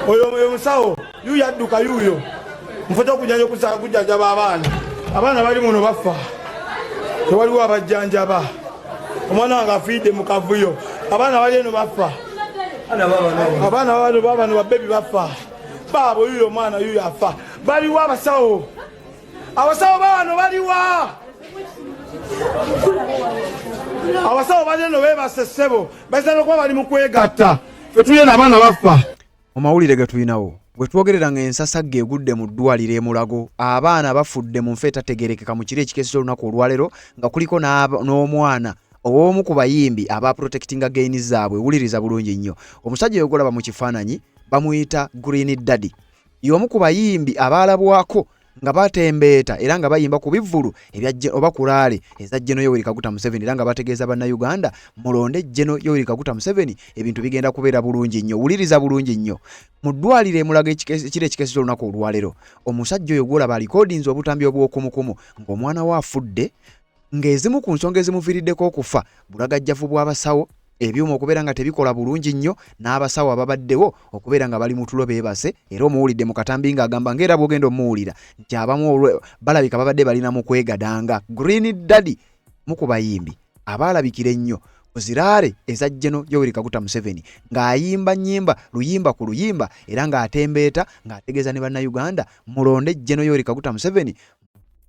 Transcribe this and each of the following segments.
Oyo oyo musawo yuyo adduka yuyo nfota okujanja okujjanjaba abaana. Abaana bali muno bafa, tewaliwo abajjanjaba. Omwana wange afiidde mu kavuyo, abaana bali eno bafa, abaana bano babano babebi bafa, baabo yuyo omwana yuyo afa. Baliwo abasawo? Abasawo babano baliwa? Abasawo bali eno bebase ssebo, bayinza nokuba bali mu kwegatta, fe tuli eno abaana bafa. Mu mawulire ge tulinawo we twogerera nga ensasagge egudde mu ddwaliro e Mulago, abaana bafudde mu nfa etategeerekeka mu kiro ekikeeseza olunaku olwaleero nga kuliko n'omwana ow'omu ku bayimbi aba protectinga gain zaabwe. Wuliriza bulungi nnyo, omusajja oyo gwolaba mu kifaananyi bamuyita Green Daddy, y'omu ku bayimbi abaalabwako nga batembeeta era nga bayimba ku bivvulu ebya oba ku rally eza General Yoweri Kaguta Museveni era nga bategeeza Bannayuganda mulonde General Yoweri Kaguta Museveni, ebintu bigenda kubeera bulungi nnyo. Wuliriza bulungi nnyo, mu ddwaliro e Mulago ekiro ekikeeseza olunaku olwaleero, omusajja oyo gw'olaba alikodinze obutambi obw'okumukumu ng'omwana we afudde, ng'ezimu ku nsonga ezimuviiriddeko okufa bulagajjavu bw'abasawo, ebyuma okubeera nga tebikola bulungi nnyo, n'abasawo ababaddewo okubeera nga bali mu tulo beebase. Era omuwulidde mu katambi ng'agamba ng'era bw'ogenda omuwulira nti abamu balabika babadde balina mu kwegadanga. Green Daddy mu ku bayimbi abaalabikira ennyo ku ziraale eza General Yoweri Kaguta Museveni ng'ayimba nnyimba luyimba ku luyimba era ng'atembeeta ng'ategeeza ne Bannayuganda mulonde General Yoweri Kaguta Museveni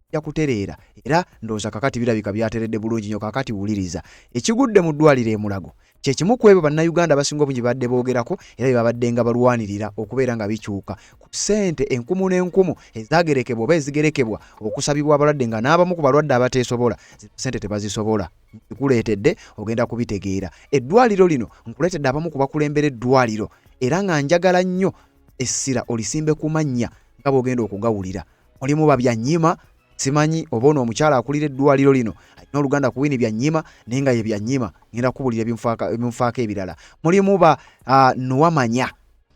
ajja kutereera. Era ndowooza kakati birabika byateredde bulungi nnyo. Kakati wuliriza, ekigudde mu ddwaliro e Mulago kye kimu ku ebyo Bannayuganda abasinga obungi babadde boogerako era bye babadde nga balwanirira okubeera nga bikyuka ku ssente enkumu n'enkumu ezaagerekebwa oba ezigerekebwa okusabibwa abalwadde, nga n'abamu ku balwadde abateesobola zino ssente tebazisobola. Nkuleetedde ogenda kubitegeera. Eddwaliro lino nkuleetedde abamu ku bakulembera eddwaliro era nga njagala nnyo essira olisimbe ku mannya nga bw'ogenda okugawulira. Mulimu ba Byanyima, simanyi oba ono omukyala akulira eddwaliro lino alina oluganda ku Winnie Byanyima, naye nga ye Byanyima ngenda kukubulira ebimufaako ebirala. Mulimu ba Nuwamanya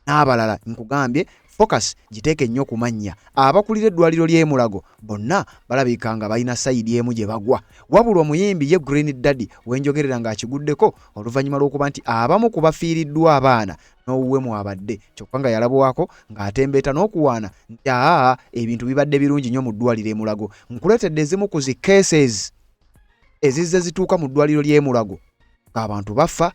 n'abalala. Nkugambye focus giteeke nnyo ku mannya. Abakulira eddwaliro ly'e Mulago bonna balabika nga balina sayidi emu gye bagwa, wabula omuyimbi ye Green Daddy wenjogerera ng'akiguddeko oluvannyuma lw'okuba nti abamu ku bafiiriddwa abaana n'owuwe mwabadde, kyokka nga yalabwako ng'atembeeta n'okuwaana nti aa ebintu bibadde birungi nnyo mu ddwaliro e Mulago. Nkuleetedde ezimu ku zi cases ezizze zituuka mu ddwaliro ly'e Mulago ng'abantu bafa,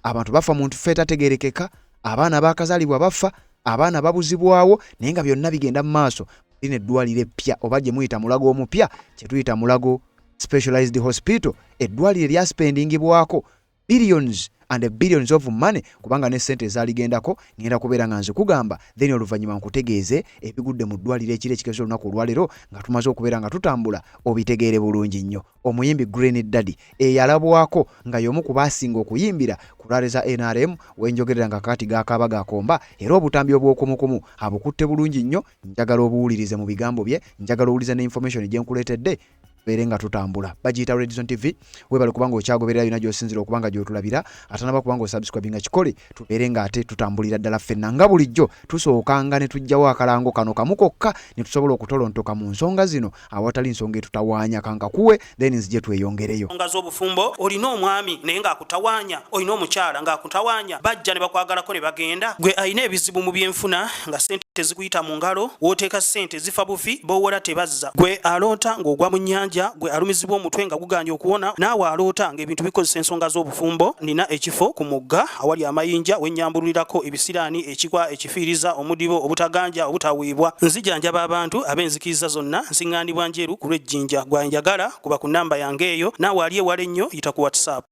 abantu bafa mu nfa etategeerekeka, abaana baakazaalibwa bafa, abaana babuzibwawo, naye nga byonna bigenda mu maaso lino eddwaliro eppya oba gye muyita Mulago omupya, kye tuyita Mulago Specialized Hospital, eddwaliro eryasipendingibwako billions and billions of money, kubanga ne ssente ezaaligendako ngenda kubeera nga nzikugamba, then oluvannyuma nkutegeeze ebigudde mu ddwaliro ekiro ekikeesa olunaku olwaleero nga tumaze okubeera nga tutambula obitegeere bulungi nnyo. Omuyimbi Green Daddy eyalabwako nga y'omu ku baasinga okuyimbira ku rally za NRM, wenjogerera nga kakati gakaaba gakomba, era obutambi obw'okumukumu abukutte bulungi nnyo. Njagala obuwulirize mu bigambo bye, njagala owulize ne information gye nkuleetedde tubeere nga tutambula. Bagiyita Redzone TV. Webale kubanga okyagoberera yonna gy'osinzira okuba nga gy'otulabira. Atanaba kubanga osubscribinga kikole, tubeere nga ate tutambulira ddala ffenna. Nga bulijjo tusookanga ne tuggyawo akalango kano kamu kokka ne tusobola okutolontoka mu nsonga zino awatali nsonga etutawaanya. Kankakuwe then nzije tweyongereyo. Ensonga z'obufumbo, olina omwami naye ng'akutawaanya, olina omukyala ng'akutawaanya, bajja ne bakwagalako ne bagenda. Gwe alina ebizibu mu byenfuna nga ssente tezikuyita mu ngalo, w'oteeka ssente zifa bufi, b'owola tebazza. Gwe aloota ng'ogwa mu nnyanja, gwe alumizibwa omutwe nga gugaanye okuwona, naawe aloota ng'ebintu bikozesa ensonga z'obufumbo, nnina ekifo ku mugga awali amayinja we nnyambululirako ebisiraani, ekikwa, ekifiiriza, omudibo, obutaganja, obutaweebwa. Nzijanjaba abantu ab'enzikiriza zonna, nsiŋŋaanibwa Njeru ku lw'e Jinja. Gwe anjagala, kuba ku nnamba yange eyo, naawe ali ewala ennyo yita ku WhatsApp.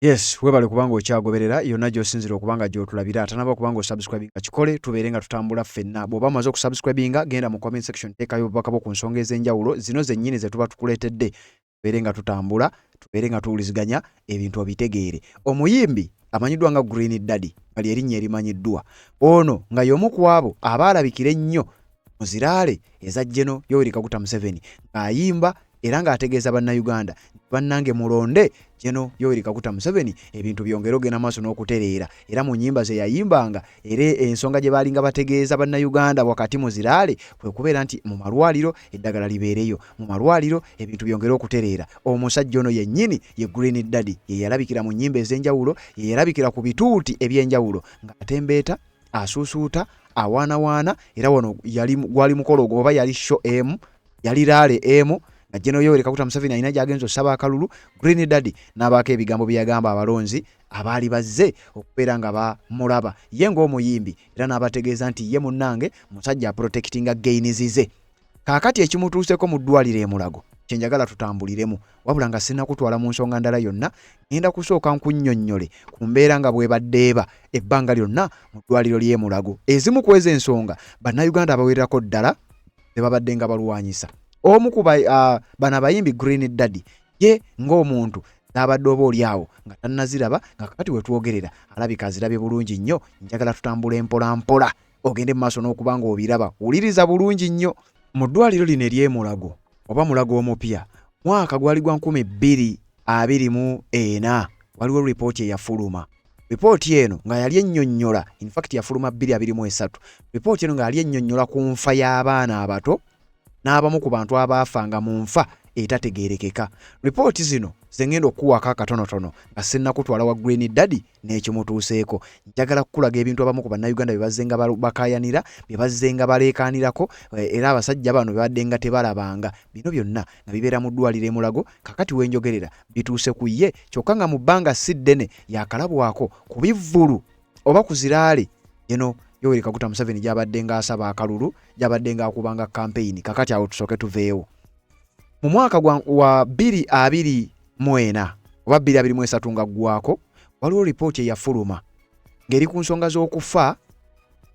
Yes, webale kubanga okyagoberera yonna gy'osinzira okuba nga gy'otulabira. Atanaba kubanga osubscribinga kikole, tubeere nga tutambula ffenna. Bw'oba omaze okusubscribinga, genda mu comment section, teekayo obubaka bwo ku nsonga ez'enjawulo zino zennyini ze tuba tukuleetedde, tubeere nga tutambula, tubeere nga tuwuliziganya, ebintu obitegeere. Omuyimbi amanyiddwa nga Green Daddy nga ly'erinnya erimanyiddwa ono, nga y'omu ku abo abaalabikira ennyo mu ziraale eza General Yoweri Kaguta Museveni ng'ayimba era ng'ategeeza Bannayuganda nti bannange mulonde General Yoweri Kaguta Museveni ebintu byongere ogenda maaso n'okutereera. Era mu nnyimba ze yayimbanga, era ensonga gye baalinga bategeeza Bannayuganda wakati mu ziraale kwe kubeera nti mu malwaliro eddagala libeereyo, mu malwaliro ebintu byongere okutereera. Omusajja ono yennyini ye Green Daddy, ye yalabikira mu nnyimba ez'enjawulo, ye yalabikira ku bituuti eby'enjawulo ng'atembeeta. Asuusuuta, awaanawaana, era wano yali gwali mukolo oba yali show emu, yali rally emu nga General Yoweri Kaguta Museveni alina gy'agenze osaba akalulu. Green Daddy n'abaako ebigambo bye yagamba abalonzi abaali bazze okubeera nga bamulaba ye ng'omuyimbi, era n'abategeeza nti ye munnange musajja aprotectinga gains ze. Kaakati ekimutuuseko mu ddwaliro e Mulago kye njagala tutambuliremu, wabula nga sinnakutwala mu nsonga ndala yonna, ngenda kusooka nkunnyonnyole ku mbeera nga bw'ebadde eba ebbanga lyonna mu ddwaliro ly'e Mulago. Ezimu ku ezo ensonga Bannayuganda abawererako ddala ze babadde nga balwanyisa. Omu ku bano abayimbi Green Daddy ye ng'omuntu n'abadde oba oli awo nga tannaziraba, nga kakati we twogerera alabika azirabye bulungi nnyo. Njagala tutambule mpola mpola ogende mu maaso n'okuba ng'obiraba. Wuliriza bulungi nnyo. Mu ddwaliro lino ery'e Mulago oba Mulago omupya, mwaka gwali gwa 2024, waliwo ripooti eyafuluma. Ripooti eno nga yali ennyonnyola, in fact yafuluma 2023, ripooti eno nga yali ennyonnyola ku nfa y'abaana abato n'abamu ku bantu abaafanga mu nfa etategeerekeka. Ripooti zino ze ngenda okukuwaako akatonotono nga sinnakutwala wa Green Daddy n'ekimutuuseeko. Njagala kukulaga ebintu abamu ku Bannayuganda bye bazze nga bakaayanira, bye bazze nga baleekaanirako, era abasajja bano bye babadde nga tebalabanga. Bino byonna nga bibeera mu ddwaaliro e Mulago, kaakati we njogerera bituuse ku ye, kyokka nga mu bbanga si ddene yaakalabwako ku bivvulu oba ku ziraale eno Yoweri Kaguta Museveni gy'abadde ng'asaba akalulu, gy'abadde ng'akubanga kampeyini. Kakati awo tusooke tuveewo. Mu mwaka wa 2024 oba 2023 nga ggwako, waliwo ripooti eyafuluma ng'eri ku nsonga z'okufa,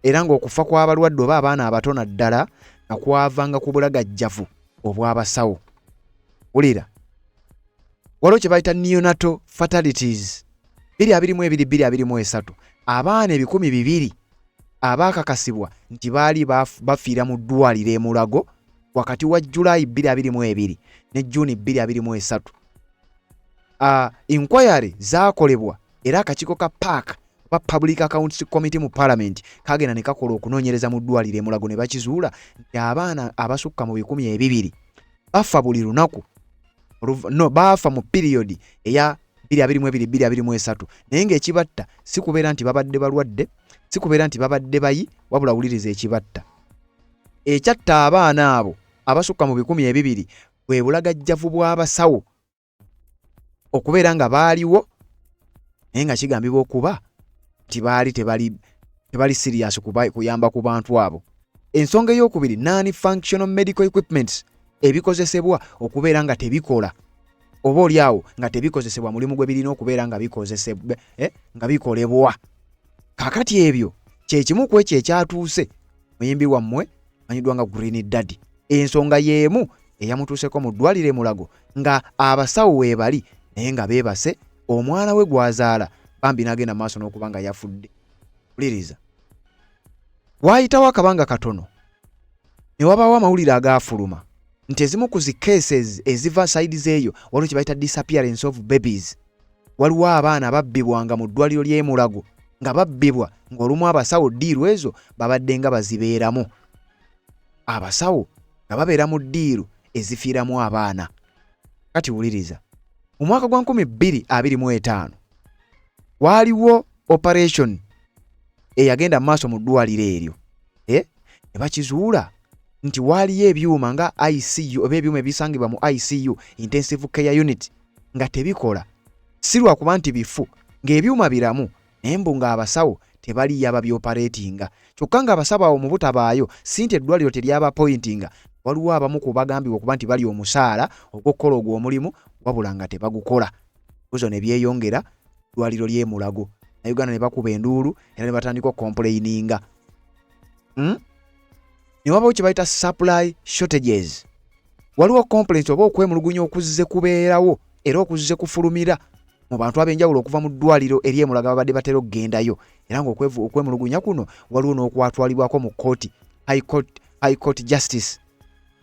era ng'okufa kw'abalwadde oba abaana abato naddala nga kwavanga ku bulagajjavu obw'abasawo. Wulira, waliwo kye bayita neonatal fatalities 2022 2023, abaana 200 abaakakasibwa nti baali bafiira mu ddwaliro e Mulago wakati wa Julayi 2022 ne Juni 2023. Inquiry zaakolebwa era akakiiko ka PAC oba Public Accounts Committee mu Parliament kagenda ne kakola okunoonyereza mu ddwaliro e Mulago ne bakizuula nti abaana abasukka mu 200 bafa buli lunaku, no baafa mu piriyodi eya 2022 2023, naye ng'ekibatta si kubeera nti babadde balwadde, si kubeera nti babadde bayi, wabula wuliriza, ekibatta, ekyatta abaana abo abasukka mu 200 bwe bulagajjavu bw'abasawo okubeera nga baaliwo, naye nga kigambibwa okuba nti baali tebali serious kuyamba ku bantu abo. Ensonga ey'okubiri, non functional medical equipments, ebikozesebwa okubeera nga tebikola oba oli awo nga tebikozesebwa mulimu gwe birina okubeera nga bikozesebwa, nga bikolebwa. Kaakati ebyo kyekimu ku ekyo ekyatuuse muyimbi wammwe manyiddwa nga Green Daddy. Ensonga y'emu eyamutuuseko mu ddwaliro e Mulago nga abasawo weebali naye nga beebase, omwana we gw'azaala bambi n'agenda mu maaso n'okuba nga yafudde. Wuliriza, waayitawo akabanga katono ne wabaawo amawulire agaafuluma nti ezimu ku zi cases eziva side z'eyo, waliwo kye bayita disappearance of babies. Waliwo abaana babbibwanga mu ddwaliro ly'e Mulago, nga babbibwa ng'olumu abasawo deal ezo babadde nga bazibeeramu, abasawo nga babeera mu deal ezifiiramu abaana. Kati wuliriza, mu mwaka gwa 2025 waaliwo operation eyagenda mu maaso mu ddwaliro eryo, ne bakizuula nti waaliyo ebyuma nga ICU oba ebyuma ebisangibwa mu ICU, intensive care unit, nga tebikola. Si lwakuba nti bifu, ng'ebyuma biramu, naye mbu ng'abasawo tebaliyo ababyoperatinga. Kyokka ng'abasawo awo mu butabaayo, si nti eddwaliro teryabapointinga, waliwo abamu ku bagambibwa okuba nti bali omusaala ogw'okukola ogwo omulimu, wabula nga tebagukola. Ebibuuzo ne byeyongera ddwaliro ly'e Mulago na Uganda ne bakuba enduulu era ne batandika okucomplaininga. Ne wabawo kye bayita supply shortages. Waliwo complaints oba okwemulugunya okuzze kubeerawo era okuzze kufulumira mu bantu ab'enjawulo okuva mu ddwaliro ery'e Mulago babadde batera okugendayo, era ng'okwemulugunya kuno waliwo n'okwatwalibwako mu kkooti, High Court Justice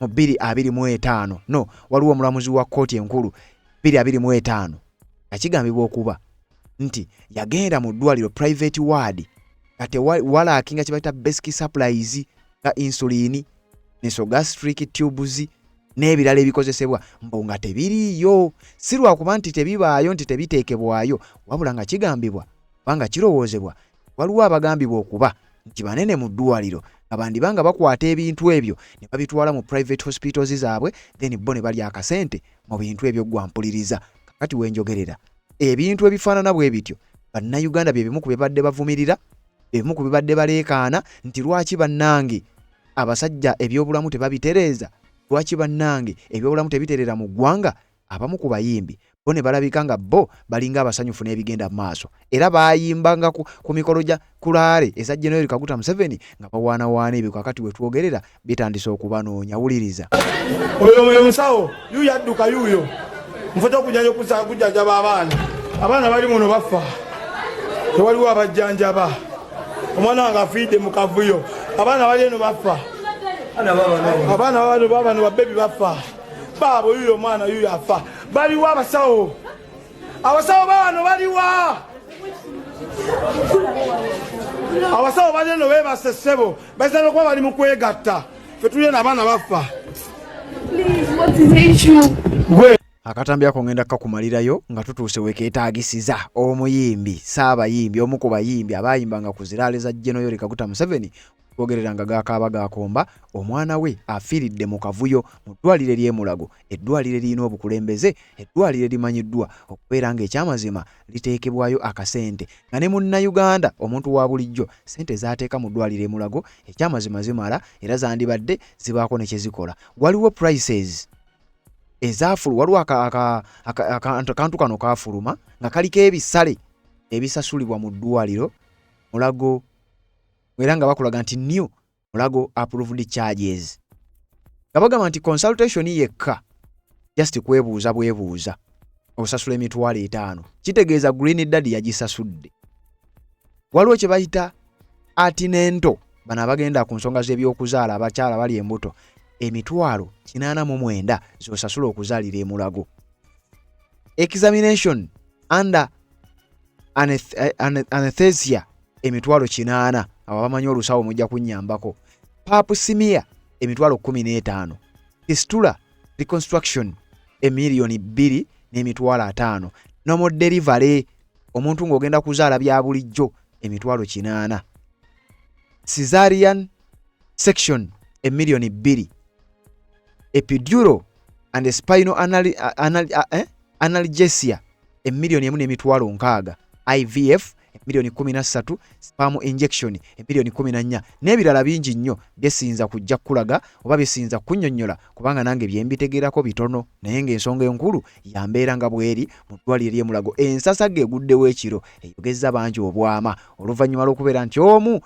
mu 2025. No waliwo omulamuzi wa kkooti enkulu 2025 nga kigambibwa okuba nti yagenda mu ddwaliro private ward nga tewalackinga kye bayita basic supplies nga insulin, nasogastric tubes n'ebirala ebikozesebwa, mbu nga tebiriiyo. Si lwakuba nti tebibaayo, nti tebiteekebwayo, wabula nga kigambibwa oba nga kirowoozebwa waliwo abagambibwa okuba nti banene mu ddwaliro nga bandiba nga bakwata ebintu ebyo ne babitwala mu private hospitals zaabwe, then bo ne balya akasente mu bintu ebyo. Gwampuliriza, kakati wenjogerera ebintu ebifaanana bwe bityo, Bannayuganda bye bimu ku bye badde bavumirira, ebimu ku bibadde baleekaana nti lwaki bannange abasajja ebyobulamu tebabitereeza, lwaki bannange ebyobulamu tebitereera mu ggwanga. Abamu ku bayimbi bo ne balabika nga bo balinga abasanyufu n'ebigenda mu maaso, era bayimbanga ku mikolo gya kulaale eza General Kaguta Museveni nga bawaanawaana ebyo. Kakati we twogerera bitandise okubanoonya. Wuliriza. Oyo musawo yuyo adduka yuyo nfota okujjanjaba abaana. Abaana bali muno bafa, tewaliwo abajjanjaba. Omwana wange afiidde mu kavuyo. Abaana bali eno bafa, abaana bano babano babebi bafa baabo. Yuyo omwana yuyo afa. Baliwo abasawo? Abasawo babano baliwa? Abasawo bali eno bebase ssebo, bayinza nokuba bali mu kwegatta. Fe tuli eno, abaana bafa. Gwe. Akatambi ako ngenda kakumalirayo nga tutuuse wekeetagisiza. Omuyimbi, saabayimbi, omu ku bayimbi abayimbanga ku ziraale za General Yoweri Kaguta Museveni, twogerera nga gakaaba gakomba, omwana we afiiridde mu kavuyo mu ddwaliro ery'Emulago, eddwaliro eririna obukulembeze, eddwaliro erimanyiddwa okubeera nga ekyamazima liteekebwayo akasente, nga ne Munnayuganda omuntu wa bulijjo ssente z'ateeka mu ddwaliro Emulago ekyamazima zimala era zandibadde zibaako ne kye zikola. Waliwo prices ezaafulu, waliwo akantu kano kaafuluma nga kaliko ebisale ebisasulibwa mu ddwaliro Mulago, era nga bakulaga nti new Mulago approved charges, nga bagamba nti consultation yekka, just kwebuuza bwebuuza, osasula 50,000. Kitegeeza Green Daddy yagisasudde. Waliwo kye bayita antenatal, bano abagenda ku nsonga z'ebyokuzaala, abakyala bali embuto, 89,000 z'osasula okuzaalira Emulago. Examination under anesthesia 80,000. Abo abamanyi olusawo mujja kunnyambako. Pap smear 15,000. Fistula reconstruction 2,050,000. Normal delivery, omuntu ng'ogenda kuzaala bya bulijjo, 80,000. Cesarean section 2,000,000. Epidural and spinal analgesia 1,060,000. IVF 13,000,000. Sperm injection 14,000,000 n'ebirala bingi nnyo byesiyinza kujja kukulaga oba byesiyinza kunnyonnyola, kubanga nange byembitegeerako bitono. Naye ng'ensonga enkulu yambeera nga bweri mu ddwaliro ery'Emulago, ensasagge eguddewo ekiro eyogezza bangi obwama, oluvannyuma lw'okubeera nti omu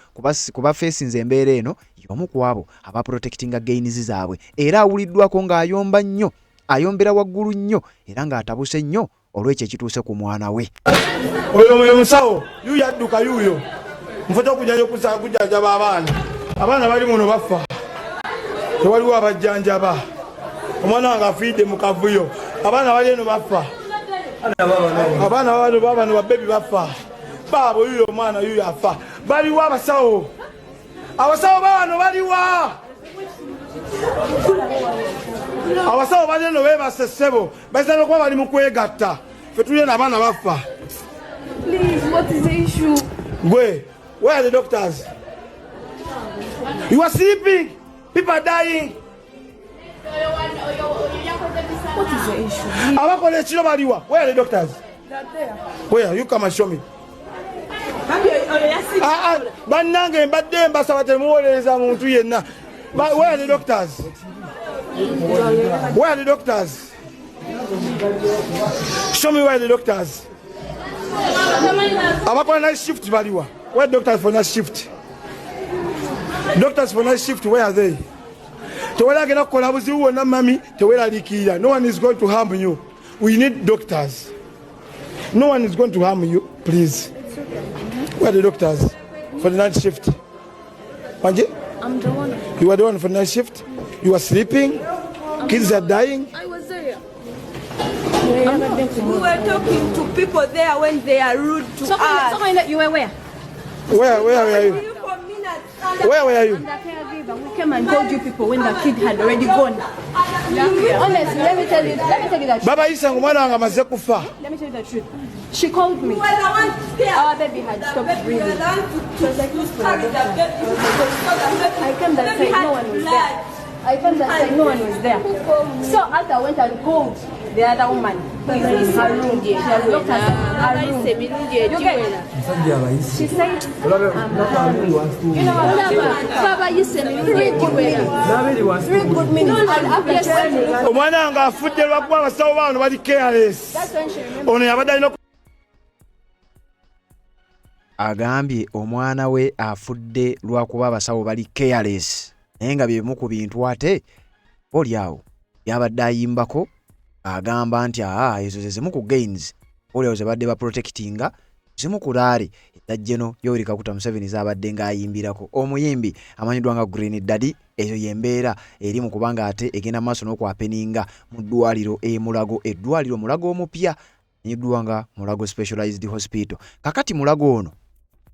ku bafeesinze embeera eno y'omu ku abo abaprotectinga gains zaabwe, era awuliddwako ng'ayomba nnyo, ayombera waggulu nnyo, era ng'atabuse nnyo olw'ekyo ekituuse ku mwana we. Oyo musawo yuyo adduka yuyo nfota okujjanjaba abaana. Abaana bali muno bafa, tewaliwo abajjanjaba. Omwana wange afiidde mu kavuyo. Abaana bali eno bafa, abaana babano babano babebi bafa baabo. Yuyo omwana yuyo afa. Baliwo abasawo? Abasawo babano baliwa? Abasawo bali eno bebase ssebo, bayinza nokuba bali mu kwegatta. Fe tuli eno, abaana bafa. Gwe, where are the doctors? You are sleeping, people are dying. Abakola ekiro baliwa? Where are the doctors? Where? You come and show me. Ah, ah, bannange mbadde mbasaba temuwolereza muntu yenna. Where are the doctors? Where are the doctors? Show me where the doctors. Abakola night shift baliwa? Where doctors for night shift? Doctors for night shift, where are they? Tewali agenda kukola buzibu bwonna, mami, teweraliikirira. No one is going to harm you. We need doctors. No one is going to harm you, please. Where are the doctors for the night shift? Wanje? I'm the one. You are the one for the night shift? You are sleeping? Kids are dying? I was there. We were talking to people there when they are rude to So, us. so you were where? Where were you? For minutes. Where were you? The caregiver. We came and told you people when the kid had already gone. Honestly, let me tell you. Let me tell you the truth. Baba isa nga omwana wange amaze kufa. Let me tell you the truth. She called me. We were the ones there. Our baby had The stopped baby, we were breathing. the ones She was like, to look for carry the the doctor. baby. The I came that baby side, had no one was blood. there. I came that side, no one was there. So Arthur went and called the other woman who is in her room. She has locked herself in her room. You get She said, you know what? 3 good minutes. And after she went to look, Omwana wange afudde lwakuba abasawo baano bali careless. That's when she remembered. Ono yabadde alina Agambye omwana we afudde lwakuba abasawo bali careless, naye nga bye bimu ku bintu ate oli awo byabadde ayimbako, agamba nti aa, ezo ze zimu ku gains oli awo ze badde baprotectinga, zimu ku rally eza General Yoweri Kaguta Museveni z'abadde ng'ayimbirako, omuyimbi amanyiddwa nga Green Daddy. Eyo y'embeera eri mu kubanga ate egenda maaso n'okuhappeninga mu ddwaliro e Mulago, eddwaliro Mulago omupya amanyiddwa nga Mulago Specialized Hospital. Kakati Mulago ono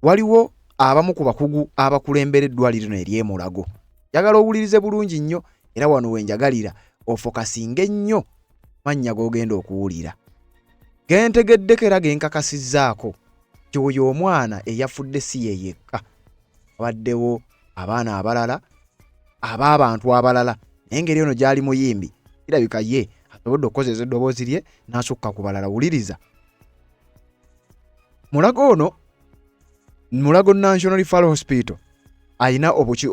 waliwo abamu ku bakugu abakulembera eddwaliro lino ery'e Mulago. Njagala owulirize bulungi nnyo, era wano we njagalira ofocusinge ennyo mannya g'ogenda okuwulira gentegeddeko era genkakasizzaako nti oyo omwana eyafudde si ye yekka, wabaddewo abaana abalala ab'abantu abalala, naye engeri ono gy'ali muyimbi kirabika ye asobodde okukozesa eddoboozi lye n'asukka ku balala. Wuliriza Mulago ono, Mulago National Referral Hospital, ayina obuki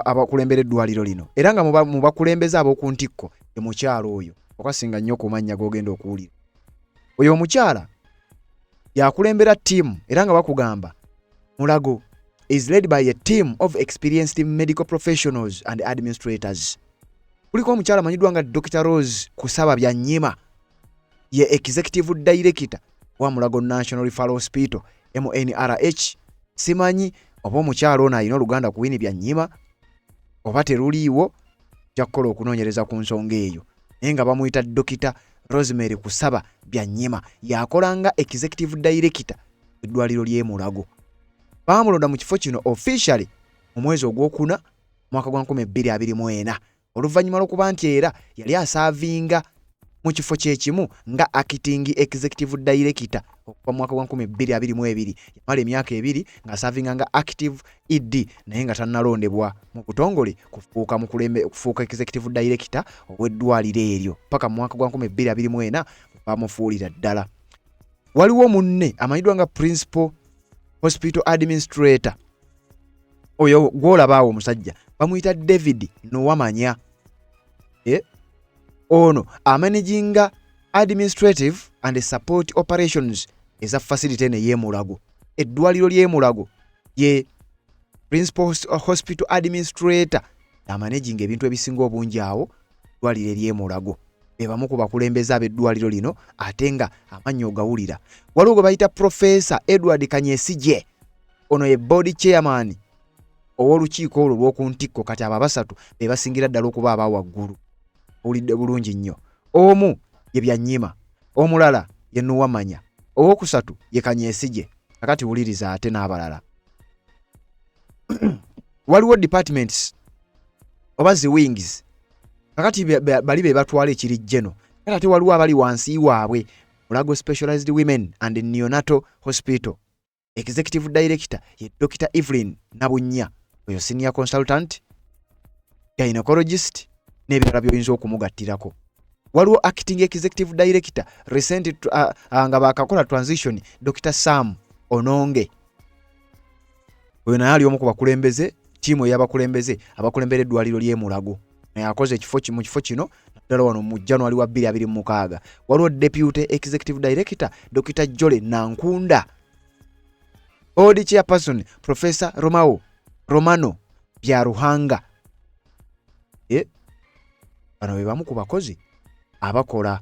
abakulembera eddwaliro lino, era nga mu bakulembeze ab'oku ntikko ye mukyala oyo okasinga nnyo ku mannya g'ogenda okuwulira. Oyo omukyala yakulembera ttiimu, era nga bakugamba Mulago is led by a team of experienced medical professionals and administrators. Kuliko omukyala amanyiddwa nga Dr Rose Kusaba Byanyima, ye executive director wa Mulago National Referral Hospital, MNRH. Simanyi oba omukyala ono alina oluganda ku Winnie Byanyima oba teruliiwo, ojja kukola okunoonyereza ku nsonga eyo, naye nga bamuyita Dr Rosemary Kusaba Byanyima, yakola nga executive director eddwaliro ly'e Mulago. Baamulonda mu kifo kino officially mu mwezi ogwokuna mwaka gwa 2024, oluvannyuma lw'okuba nti era yali aservinga mu kifo kyekimu nga acting executive director okuva mu mwaka gwa 2022. Yamala emyaka 2 ng'aservinga nga active ED, naye nga tannalondebwa mu butongole kufuuka mukulembe kufuuka executive director ow'eddwaliro eryo paka mu mwaka gwa 2024 bamufuulira ddala. Waliwo munne amanyiddwa nga principal hospital administrator, oyo gw'olaba awo omusajja bamuyita David Nowamanya. Ono amanaginga administrative and support operations eza facility eno ey'e Mulago, eddwaliro ly'e Mulago. Ye principal hospital administrator, amanaginga ebintu ebisinga obungi awo eddwaliro ery'e Mulago. Be bamu ku bakulembeze ab'eddwaliro lino, ate nga amannya ogawulira. Waliwo gwe bayita Professor Edward Kanyesije, ono ye board chairman ow'olukiiko olwo lw'oku ntikko. Kati abo abasatu be basingira ddala okuba aba waggulu. Owulidde bulungi nnyo, omu ye Byanyima, omulala ye Nuwamanya, owokusatu ye Kanyesije. Kakati wuliriza ate n'abalala. Waliwo departments oba zi wings. Kakati bali be batwala ekiri general, kati ate waliwo abali wansi waabwe. Mulago Specialized Women and Neonatal Hospital, executive director ye Dr Evelyn Nabunnya, oyo senior consultant gynecologist n'ebirala by'oyinza okumugattirako. Waliwo acting executive director recent, nga bakakola transition, Dr Sam Ononge, oyo naye ali omu ku bakulembeze, ttiimu ey'abakulembeze abakulembera eddwaliro ly'e Mulago, naye akoze ekifo mu kifo kino naddala wano mu January wa 2026. Waliwo deputy executive director Dr Jole Nankunda, board chairperson Professor Romao Romano Byaruhanga. Bano be bamu ku bakozi abakola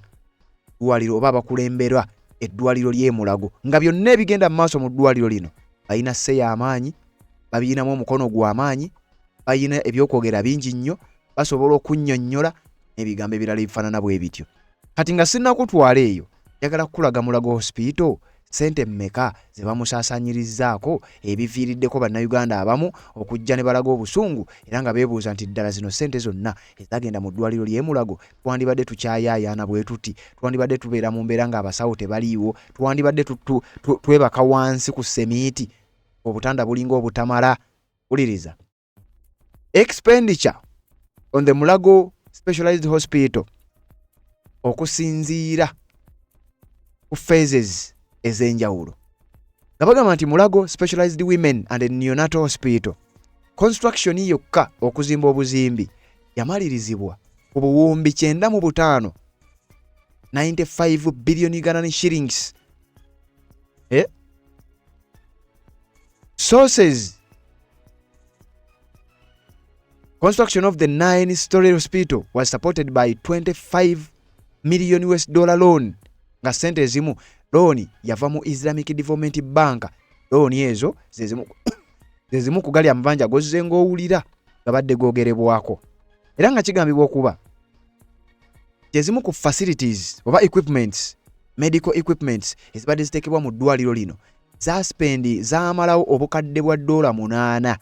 ddwaliro oba abakulemberwa eddwaliro ly'e Mulago, nga byonna ebigenda mu maaso mu ddwaliro lino balina say y'amaanyi, babiyinamu omukono gw'amaanyi, balina ebyokwogera bingi nnyo, basobola okunnyonnyola n'ebigambo ebirala ebifaanana bwe bityo. Kati nga sinnakutwala eyo, njagala kukulaga Mulago Hospital. Ssente mmeka ze bamusaasaanyirizzaako ebiviiriddeko Bannayuganda abamu okujja ne balaga obusungu era nga beebuuza nti ddala zino ssente zonna ezagenda mu ddwaliro ly'e Mulago twandibadde tukyayaayaana bwe tuti? Twandibadde tubeera mu mbeera ng'abasawo tebaliiwo? Twandibadde twebaka wansi ku semiiti, obutanda bulinga obutamala? Wuliriza. Expenditure on the Mulago Specialized Hospital okusinziira ku phases ez'enjawulo nga bagamba nti Mulago Specialized Women and Neonatal Hospital construction yokka, okuzimba obuzimbi, yamalirizibwa ku buwumbi 95, 95 billion Ugandan shillings. Sources: construction of the nine story hospital was supported by 25 million US dollar loan, nga sente ezimu looni yava mu Islamic Development Bank. Looni ezo zezimu ku gali amabanja gozze ng'owulira gabadde googerebwako, era nga kigambibwa okuba kyezimu ku facilities oba equipments, medical equipments ezibadde ziteekebwa mu ddwaliro lino zaspendi zaamalawo obukadde bwa $8.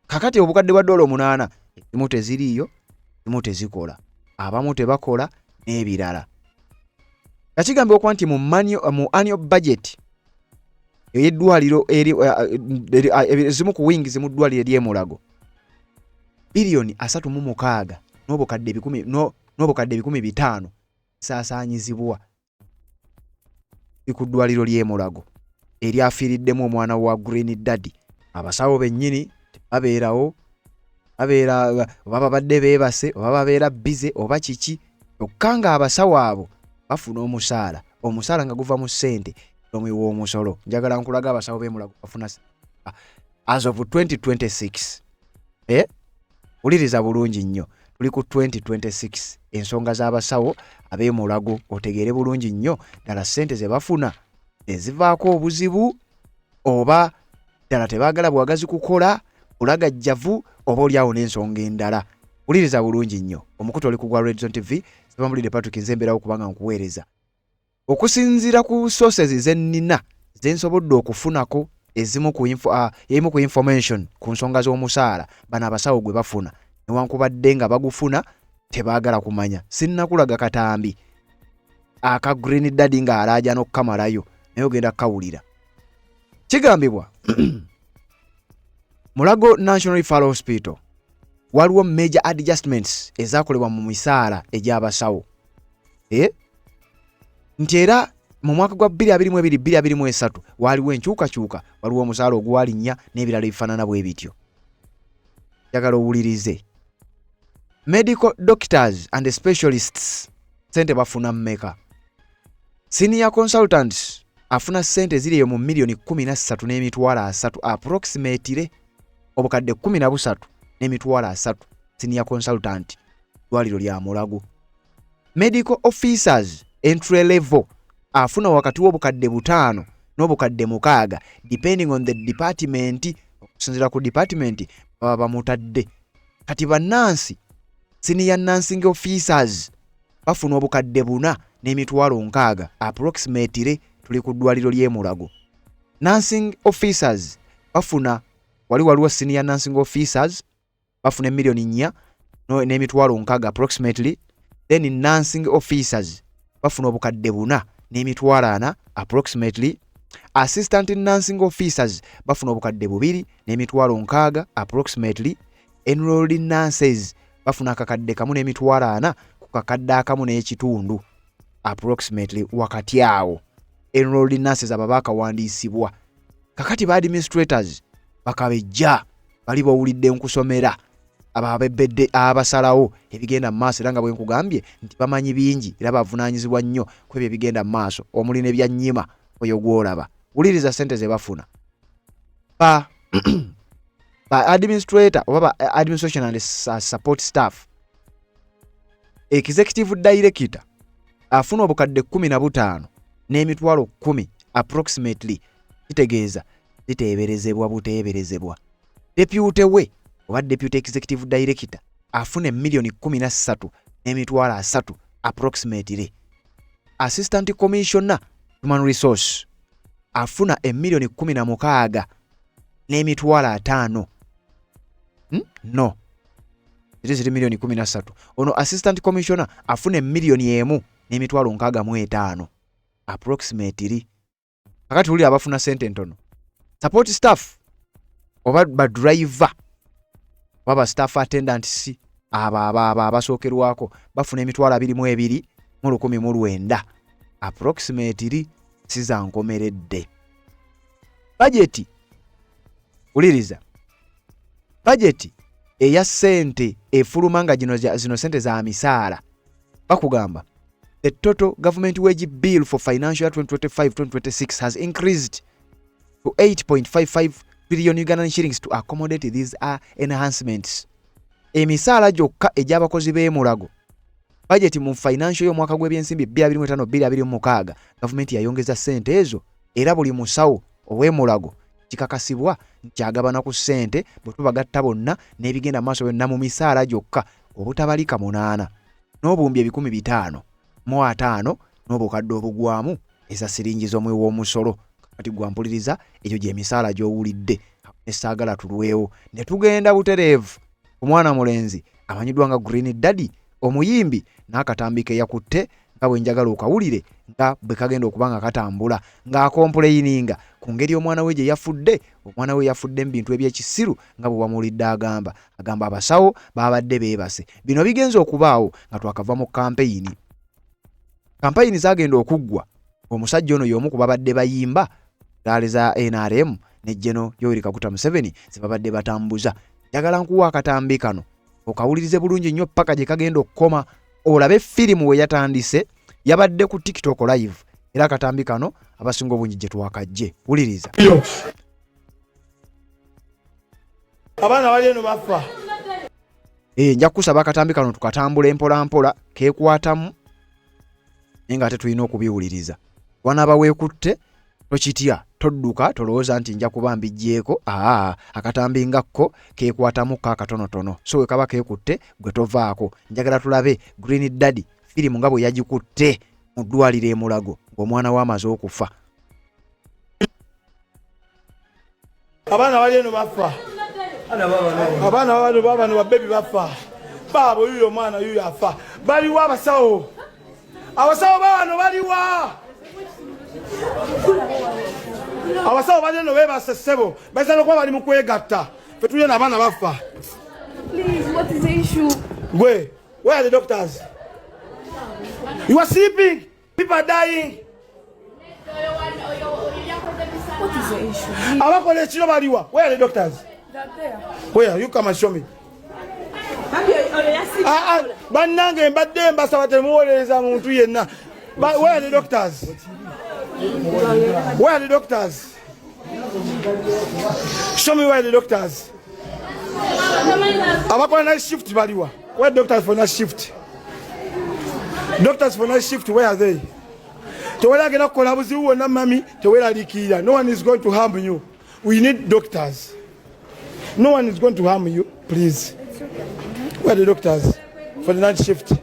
Kakati obukadde bwa $8, ezimu teziriiyo, ezimu tezikola, abamu tebakola n'ebirala, nga kigambibwa okuba nti mu annual budget ey'eddwaliro ezimu ku wings mu ddwaliro ery'emulago, 36 biliyoni n'obukadde 500 zisaasaanyizibwa ku ddwaliro ly'emulago eryafiiriddemu omwana wa Green Daddy. Abasawo bennyini tebabeerawo, babeera oba babadde beebase oba babeera busy oba kiki, kyokka ng'abasawo abo bafuna omusaala, omusaala nga guva mu ssente omuwi w'omusolo. Njagala nkulaga abasawo b'emulago bafuna as of 2026. Wuliriza bulungi nnyo, tuli ku 2026. Ensonga z'abasawo ab'emulago otegeere bulungi nnyo ddala ssente ze bafuna ezivaako obuzibu, oba ddala tebaagala bwagazi kukola bulagajjavu, oba oliawo n'ensonga endala. Wuliriza bulungi nnyo, omukutu oli ku gwa Redzone TV, sebamulidde Patrick, nze mbeerawo kubanga nkuweereza okusinziira ku sources ze nnina ze nsobodde okufunako ezimu ku emu ku information ku nsonga z'omusaala bano abasawo gwe bafuna, newankubadde nga bagufuna tebaagala kumanya. Sinnakulaga katambi aka Green Daddy ng'alaaja n'okukamalayo, naye ogenda kukawulira. Kigambibwa Mulago National Referral Hospital waliwo major adjustments ezakolebwa mu misaala egy'abasawo, nti era mu mwaka gwa 2022 2023 waliwo enkyukakyuka, waliwo omusaala ogwalinnya n'ebirala ebifaanana bwe bityo. Njagala owulirize. Medical doctors and specialists sente bafuna mmeka? Senior consultants afuna sente eziri eyo mu 13,300,000 approximately, obukadde 13,300, senior consultant, ddwaliro lya Mulago. Medical officers entry level afuna wakati w'obukadde 5 n'obukadde 6, depending on the department, okusinziira ku department baba bamutadde. Kati bannansi, senior nursing officers bafuna obukadde 4,060,000 approximately. Tuli ku ddwaliro ly'e Mulago. Nursing officers bafuna, waliwo senior nursing officers bafuna 4,060,000 approximately. Then nursing officers bafuna obukadde 4,400,000 approximately. Assistant nursing officers bafuna obukadde 2,060,000 approximately. Enrolled nurses bafuna akakadde 1,400,000 ku kakadde 1.5 approximately, wakati awo, enrolled nurses abo baakawandiisibwa. Kakati ba administrators bakabejja bali bawulidde nkusomera, abo abebedde abasalawo ebigenda mu maaso, era nga bwe nkugambye nti bamanyi bingi era bavunaanyizibwa nnyo ku ebyo ebigenda mu maaso, omuli ne byannyima oyo gw'olaba. Wuliriza ssente ze bafuna ba administrator oba ba administration and support staff. Executive director afuna obukadde 15,100,000 approximately, kitegeeza ziteeberezebwa buteeberezebwa. Deputy we oba deputy executive director afuna 13,300,000 approximately. Assistant commissioner Human resource afuna emiliyoni 16 n'emitwalo 50. No, ziri ziri miliyoni 13. Ono assistant commissioner afuna emiliyoni 1 n'emitwalo 65 approximately. Kakati wulira abafuna sente entono, support staff oba badriver oba ba staff attendants, abo abo abo abasookerwako bafuna emitwalo 22 mu 1900 approximately, si za nkomeredde. Bajeti, wuliriza, bajeti eya ssente efuluma nga gino zino sente za misaala, bakugamba the total government wage bill for financial year 2025-2026 has increased to 8.55 billion Ugandan shillings to accommodate these enhancements. Emisaala gyokka egy'abakozi b'emulago, bajeti mu financial y'omwaka gw'ebyensimbi 2025-2026, gavumenti yayongeza ssente ezo, era buli musawo ow'emulago kikakasibwa nti agabana ku ssente. Bwe tubagatta bonna n'ebigenda mu maaso byonna mu misaala gyokka obutabalika 8 n'obuwumbi 550 n'obukadde obugwamu eza siringi z'omuwi w'omusolo. Kati gwampuliriza, egyo gy'emisaala gy'owulidde. Nesaagala tulwewo ne tugenda butereevu ku mwana mulenzi amanyiddwa nga Green Daddy omuyimbi n'akatambi ke yakutte, nga bwe njagala okawulire nga bwe kagenda okuba nga katambula, ng'acomplaininga ku ngeri omwana we gye yafudde. Omwana we yafudde mu bintu ebyekisiru nga bwe wamuwulidde agamba. Agamba abasawo babadde beebase. Bino bigenza okubaawo nga twakava mu kampeyini. Kampeyini zagenda okuggwa, omusajja ono y'omu ku babadde bayimba gaali za NRM ne General Yoweri Kaguta Museveni ze babadde batambuza. Njagala nkuwa akatambi kano okawulirize bulungi nnyo paka gye kagenda okukoma, olabe firimu we yatandise. Yabadde ku TikTok live, era akatambi kano abasinga obungi gye twakajje. Wuliriza. Abaana bali eno bafa. Nja kukusaba akatambi kano tukatambula empola mpola, keekwatamu, naye ng'ate tulina okubiwuliriza. Wanaaba weekutte, tokitya, todduka, tolowooza nti nja kuba mbiggyeko. Aa, akatambi nga kko keekwatamu ko akatonotono, so we kaba keekutte gwe tovaako. Njagala tulabe Green Daddy firimu nga bwe yagikutte mu ddwaliro e Mulago ng'omwana we amaze okufa. Abaana bali eno bafa. Abaana babano babano babebi bafa. Baabo yuyo omwana yuyo afa. Baliwa abasawo? Abasawo babano baliwa? Abasawo bali eno beebase, ssebo, bayinza nokuba bali mu kwegatta. Fe tuli eno, abaana bafa. Please, what is the issue? Gwe, where are the doctors? You are sleeping, people are dying. What is the issue? Abakola ekiro baliwa? Where are the doctors? They're there. Where? You come and show me. Ah, ah, bannange, mbadde mbasaba temuwolereza muntu yenna. Where are the doctors? Where are the doctors? Show me where are the doctors. Abakola night shift baliwa? Where are doctors for night shift? Doctors for night shift, where are they? Tewali agenda kukola buzibu bwonna, mami, teweraliikirira. No one is going to harm you. We need doctors. No one is going to harm you, please. Where are the doctors for the night shift?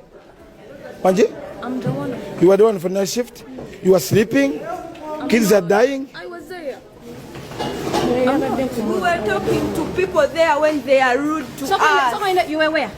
Wanji? I'm the one. You are the one for the night shift? You are sleeping? Kids are dying? I was there. We were talking to people there when they are rude to So, us. so you were where?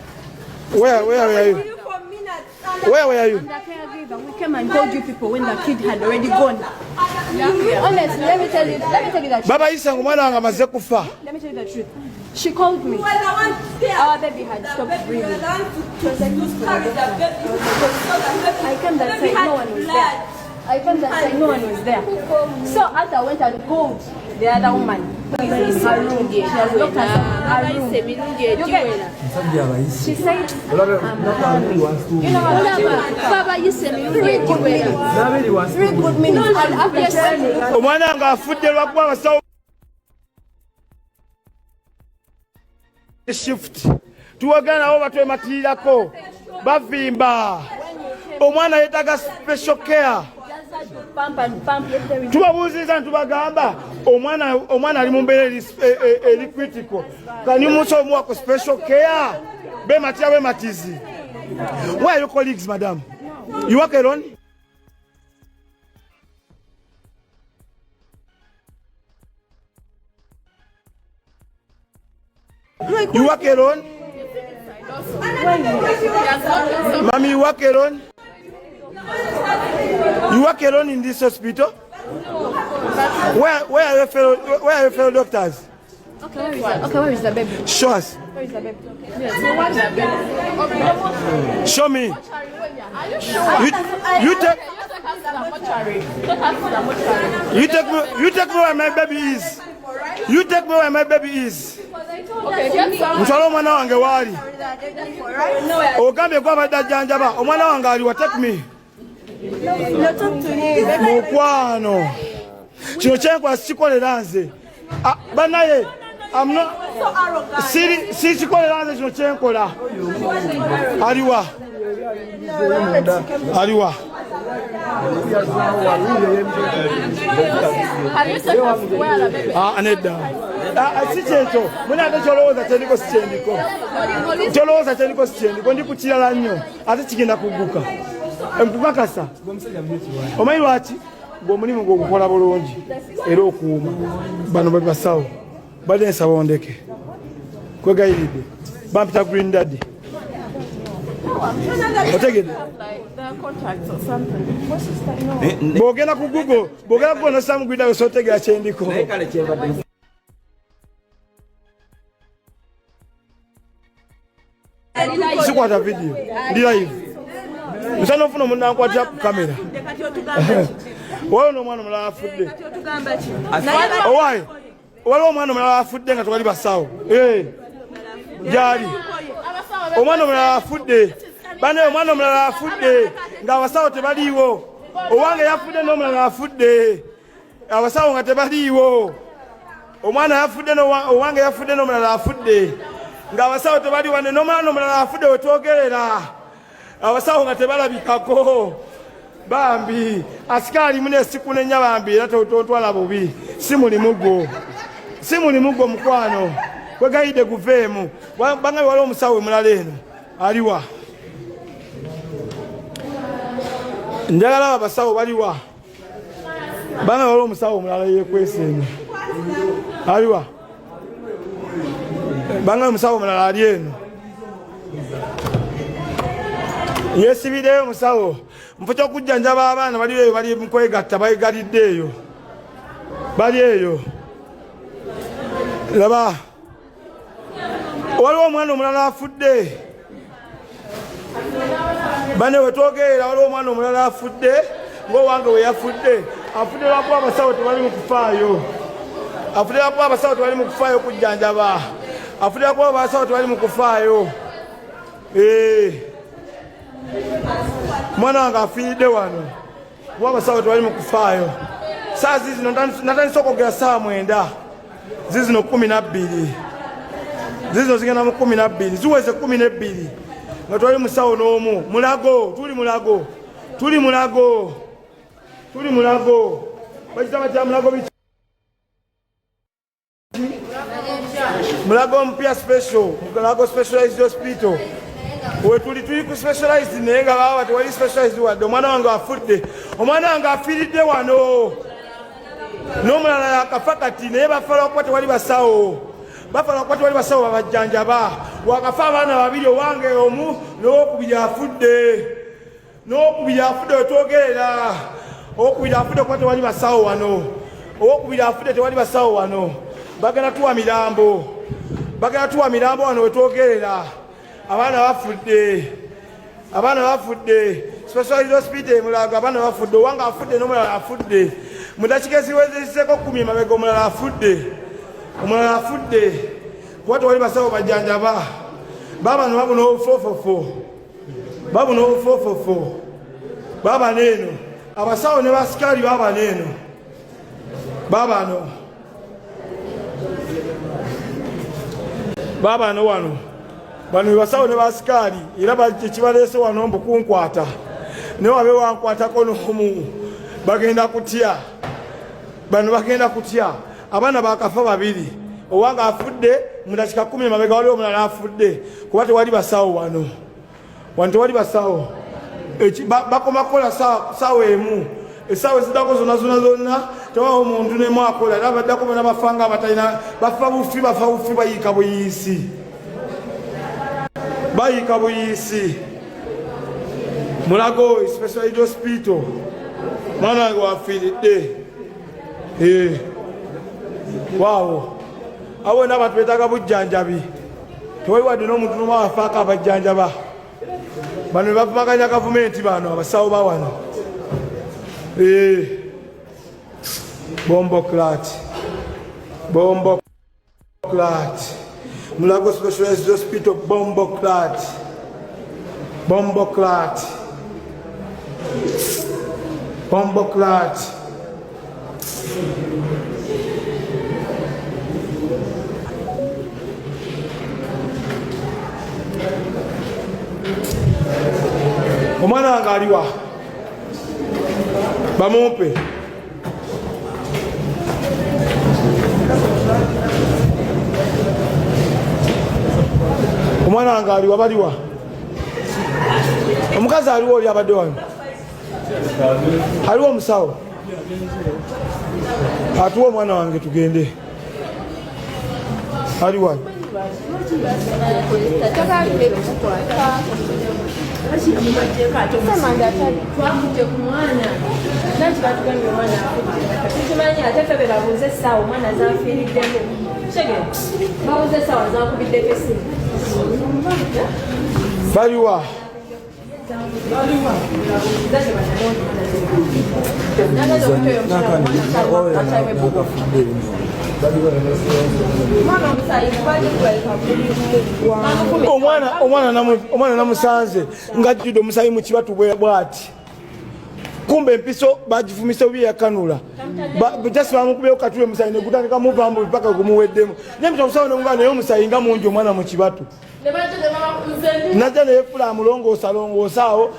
Where were you? For minutes. Where were you? The caregiver. We came and told you people when the kid had already gone. Honestly, let me tell you. Let me tell you that. Babayise nga omwana wange amaze kufa. Let me tell you the truth. She called me. We were the ones there. Our baby had The stopped baby, we were breathing. the ones to carry the baby because so the baby, I came that baby side, had no one was blood. there. I came that side, no one was there. So after I went and called the other woman in her room. She has locked herself in her room. You get? She said, you know what? Babayise emirundi egiwera. 3 good minutes. And after turning, Omwana wange afudde lwakuba abasawo shift tuwagala nabo batwematirirako bavimba. Omwana yeetaaga special care. Pump and pump. Tubabuuziza ntubagamba omwana omwana ali mu mbeera eri critical. Can you muso omuwa ku special care? Bematira bematizi. Where are your colleagues, madam? You work alone? You work alone? Mommy, you work alone? You work alone in this hospital? Where are your fellow, where are your fellow doctors? Okay, where is the, okay, where is the baby? Show us. Where is the baby? Yes, we want the baby. Show me. Are you sure? You take you take me, you take me where my baby is. You take me where my baby is. Mutwale omwana wange waali. Ogambye gwe abadde ajjanjaba omwana wange aliwa. Take me. Mukwano, kino kyenkola sikikolera nze. Ah, banaye, I'm not siri sikikolera nze kino kyenkola. Aliwa, aliwa. Ah, nedda. Ah, si kyekyo muna, ate kyolowooza kyendiko si kyendiko, kyolowooza kyendiko si kyendiko, ndi ku kirala nnyo ate kigenda kugguka nkukakasa. Omanyi lwaki? Gwe omulimu gwe ogukola bulungi era okuuma bano be basawo badde nsaba ondeke kwegayiridde bampita Green Daddy, otegedde? Bw'ogenda ku Google, bw'ogenda ku Google nosamu Green Daddy osotegera kyendiko. Naye kale kyembadde Sikwata video, ndi live. Nsana ofuna omuntu ankwatira ku kamera. Waliwo n'omwana omulala afudde. Owaaye, waliwo omwana omulala afudde nga tewali basawo. Eh, gyali omwana omulala afudde bane, omwana omulala afudde ng'abasawo tebaliiwo. Owange yafudde n'omulala afudde abasawo nga tebaliiwo. Omwana yafudde, owange yafudde n'omulala afudde ng'abasawo tebaliiwo, ne n'omwana omulala afudde wetwogerera abasawo nga tebalabikako. Bambi asikaali mune, sikunenya bambi, era tontwala bubi, si mulimu gwo, si mulimu gwo mukwano. Kwegayidde guveemu. Bangabe waliwo omusawo emulala eno aliwa? Njagala abo abasawo baliwa? Bangabe waliwo omusawo omulala yekwesa eno aliwa? Bangabe omusawo omulala ali eno yesibireyo. Omusawo mufo kyokujjanjaba abaana bali eyo bali mukwegatta, begalidde eyo, bali eyo. Laba, waliwo omwana omulala afudde bane wetwogerera, waliwo omwana omulala afudde ngaowange we yafudde. Afudde lwakuba abasawo tebali mu kufaayo. Afudde lwakuba abasawo tebali mu kufaayo kujjanjaba. Afudde lwakuba abasawo tebali mu kufaayo. Eh. Mwana wange afiiridde wano kuba abasawo tebali mu kufaayo. Saa zizino natandise okwogera saa 9, zizino 12, zizino zigenda mu 12, ziweze 12 nga twali musawo n'omu. Mulago, tuli Mulago, tuli Mulago, tuli Mulago. Bakita batya Mulago? Biki? Mulago mpya special, Mulago Specialized Hospital wetuli. Tuli ku specialized naye nga baba tewali specialized wadde. Omwana wange afudde, omwana wange afiiridde wano n'omulala yakafa kati, naye bafa lwakuba tewali basawo, bafa lwakuba tewali basawo babajjanjaba. Wakafa abaana babiri, owange omu n'owokubiri afudde, n'owokubiri afudde wetwogerera. Owokubiri afudde kuba tewali basawo wano. Owokubiri afudde, tewali basawo wano. Bagenda tuwa mirambo, bagenda tuwa mirambo wano wetwogerera. Abaana bafudde, abaana bafudde. Specialized hospital Emulago, abaana bafudde. Owange afudde n'omulala afudde mu dakiika eziwezeseko 10 emabega. Omulala afudde, omulala afudde kuba tewali basawo bajjanjaba. Babano babuna obufofofo, babuna obufofofo babano eno abasawo ne basikaali babano eno babano babano wano. Bano bebasawo ne basikaali era ekibaleese wano mbu kunkwata, naye wabe wankwatako n'omu bagenda kutya, bano bagenda kutya. Abaana bakafa babiri, owange afudde mu dakika 10 emabega, waliwo omulala afudde kuba tewali basawo wano. Wano tewali basawo. Bakoma kukola saawa 1, essaawa eziddako zonna zonna zonna tewawo omuntu nemu akola, era baddako bona bafanga abatalina, bafa bufi, bafa bufi, bayiika buyiisi. Bayiika buyiisi Mulago Specialized Hospital, mwana wange wafiiridde. Eh, waawo awo wena abantu betaaga bujjanjabi, tewali wadde n'omuntu n'omu afaako abajjanjaba. Bano bebavumaganya gavumenti, bano abasawo ba wano. Eh, bombo clat, bombo clat, Mulago Specialized Hospital, bombo clat, bombo clat, bombo clat. Omwana wange aliwa? Bamumpe. Omwana wange aliwa? Baliwa? Omukazi aliwo? Oli abadde wano aliwo? Omusawo atuwa omwana wange tugende. Aliwa? Twakutte ku mwana nanti batugambye omwana afudde, tukimanyi. Ate ffe be babuuza essaawa omwana zafiiriddemu. Kitegeera, babuuza essaawa zakubiddeko essimu. Baliwa? Omwana namusanze ng'ajjudde omusayi mu kibatu bwati. Kumbe empiso bagifumise bubi, yakanula jasi, bamukubyewo katule, omusayi negutandika muvambu paka gumuweddemu. Nemita omusawo nemugaa, naye omusayi nga mungi omwana mu kibatu. Najja neyefula amulongoosa longoosa awo,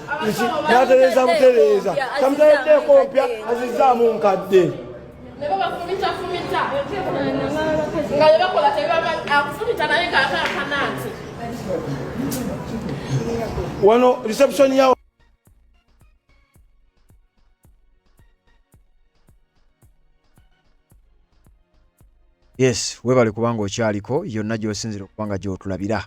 natereeza butereeza, kamutaleddeeko mpya, azizaamu nkadde. Ne babafumitafumita nga byebakola tebibamanyi, akufumita naye ng'akaakana nti Wano reception yawo. Yes, webale kubanga okyaliko yonna gy'osinzira okubanga gy'otulabira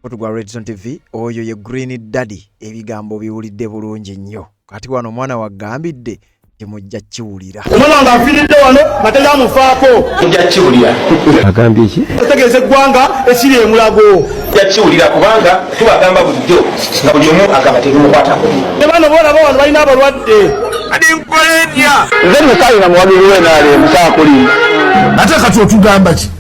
otugwa Redson TV. Oyo ye Green Daddy, ebigambo biwulidde bulungi nnyo. Kati wano omwana wagambidde nti mujja kiwulira. Omwana wange afiiridde wano nga teramufaako. Mujja kiwulira. Agambye ki? Otegeeza eggwanga ekiri emulago. Mujja kiwulira, kubanga tubagamba bulijjo nga buli omu agamba tebimukwatako. Ne bano boolaba wano balina abalwadde. Nze nno saalina muwagizi w'NRM, saakulimba. Ate kati otugamba ki?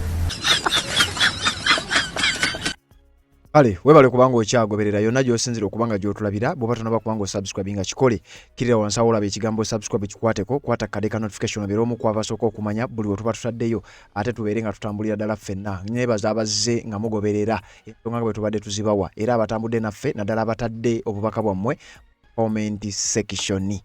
Kale webale kubanga okyagoberera yonna gy'osinzira okubanga gy'otulabira. Bw'oba tonaba kubanga osubscribinga, kikole. Kirira wansi awo olaba ekigambo subscribe, kikwateko, kwata kade ka notification, obeere omu ku abasooka okumanya buli we tuba tutaddeyo, ate tubeere nga tutambulira ddala ffenna. Neebaza abazze nga mugoberera ensonga nga bwe tubadde tuzibawa, era abatambudde naffe, naddala abatadde obubaka bwammwe comment section.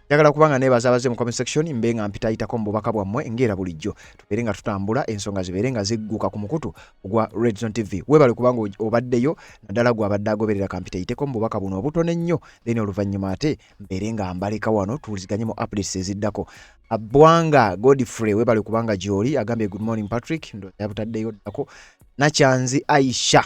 Njagala kubanga neebaza abazze mu comment section, mbe nga mpitayitako mu bubaka bwammwe ng'era bulijjo, tubeere nga tutambula, ensonga zibeere nga zigguka ku mukutu ogwa Redzone TV. Weebale kubanga obaddeyo, naddala gwe abadde agoberera. Kampitayiteko mu bubaka buno obutono ennyo, then oluvannyuma ate mbeere nga mbaleka wano, tuwuliziganye mu updates eziddako. Bwanga Godfrey, weebale kubanga gy'oli, agambye good morning Patrick, ndowooza yabutaddeyo ddako. Nakyanzi Aisha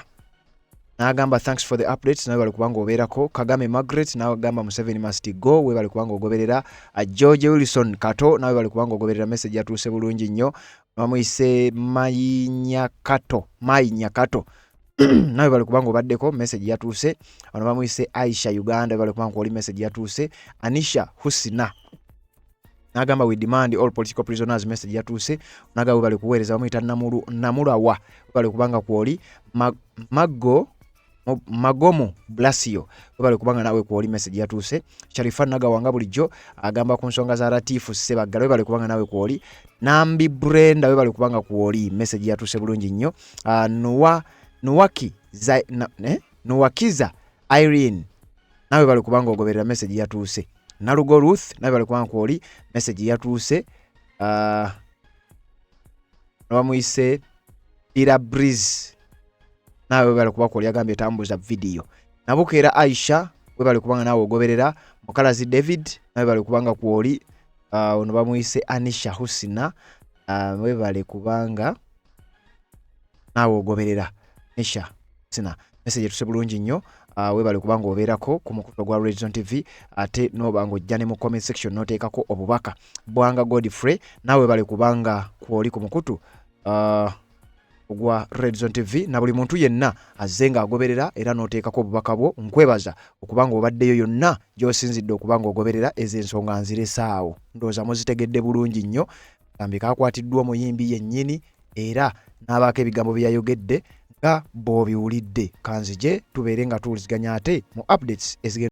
n'agamba thanks for the updates, nawe bali kubanga obeerako. Kagame Margaret nawe agamba Museveni must go, webale kubanga ogoberera. George Wilson Kato, nawe bali kubanga ogoberera, message yatuuse bulungi nnyo. Bamuyise Mayinyakato, Mayinyakato, nawe bali kubanga obaddeko, message yatuuse. Ono bamuyise Aisha Uganda, bali kubanga oli, message yatuuse. Anisha Husina n'agamba we demand all political prisoners, message yatuuse. Nagamba webale kuweereza. Bamuyita Namulu, Namulawa, webale kubanga kwoli. Mago Magomo Blasio, webale kubanga nawe kwoli, message yatuuse. Sharifa Nagawanga bulijjo agamba ku nsonga za Latifu Sebaggala, webale kubanga nawe kwoli. Nambi Brenda, webale kubanga kwoli, message yatuuse bulungi nnyo. Nuwa Nuwaki za, na, eh? Nuwakiza Irene, nawe bali kubanga ogoberera, message yatuuse. Nalugo Ruth, nawe bali kubanga kwoli, message yatuuse. Bamuyise Dira Breeze, naawe webale kuba kwoli, agambye tambuza video. Nabukeera Aisha, webale kubanga naawe ogoberera. Mukalazi David, nawe bali kubanga kwoli. Ono bamuyise Anisha Husina, webale kubanga naawe ogoberera. Nisha Sina message etuse bulungi nnyo. Webale kubanga obeerako ku mukutu ogwa Redzone TV, ate noba nga ojja ne mu comment section noteekako obubaka. Bwanga Godfrey, naawe webale kubanga kwoli ku mukutu ogwa Redzone TV, na buli muntu yenna azze ng'agoberera era n'oteekako obubaka bwo, nkwebaza okubanga obaddeyo yonna gy'osinzidde okuba ng'ogoberera ezo ensonga. Nziresaawo, ndowooza muzitegedde bulungi nnyo. Kambi kakwatiddwa omuyimbi yennyini era n'abaako ebigambo bye yayogedde nga bw'obiwulidde. Kanzije tubeere nga tuwuliziganya ate mu updates ezigenda.